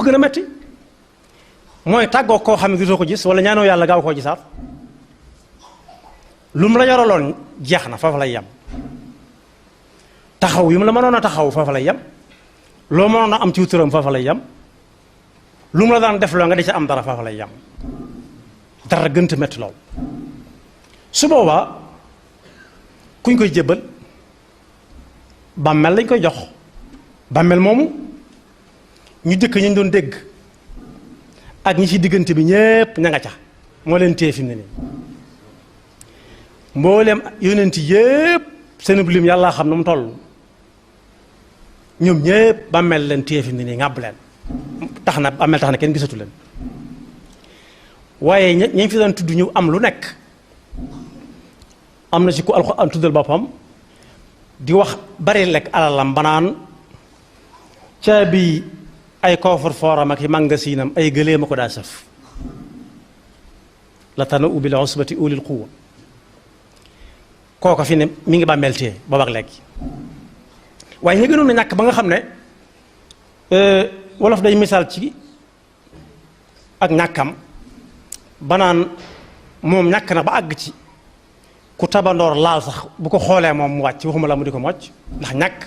ko gën a metti mooy tàggoo koo xam ne gisoo ko gis wala ñaanoo yàlla gaaw koo gisaat lu mu la yoraloon jeex na foofa lay yem taxaw yi mu la mënoon a taxaw foofa lay yem loo mënoon a am ci wuturam foofa lay yem lu mu la daan def loo nga di ca am dara foofa lay yem dara gënta metti lool su boobaa kuñ koy jébbal bàmmeel lañ koy jox bàmmeel moomu ñu jëkk ñu doon dégg ak ñi ci diggante bi ñépp ña nga ca moo leen téye fi mu ne nii mboolem yonent yépp seen lim yàlla xam na mu toll ñoom ñépp bàmmeel leen téye fi mu ne nii ŋàbb leen tax na bàmmeel tax na kenn gisatu leen waaye ñi fi doon tudd ñu am lu nekk am na ci ku alxuraan tuddal boppam di wax bari lekk alalam banaan caabi ay coffre fooram ak i magasinam ay gëléema ko daa sëf la tana ubbi la usbati ulil quwwa kooka fi ne mi ngi bàmmeel téye booba ak léegi waaye ñu gënoon na ñàkk ba nga xam ne wolof day misaal ci ak ñàkkam banaan moom ñàkk na ba àgg ci ku tabandoor laal sax bu ko xoolee moom mu wàcc waxuma la mu di ko mocc ndax ñàkk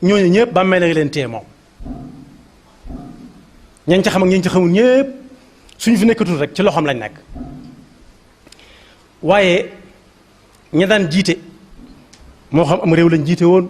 ñooñu ñëpp bàmmeel la leen téye moom ñañ ca xam ak ñañ ca xamul ñëpp suñu fi nekkatul rek ci loxoom lañ nekk waaye ñi daan jiite moo xam am réew lañ jiite woon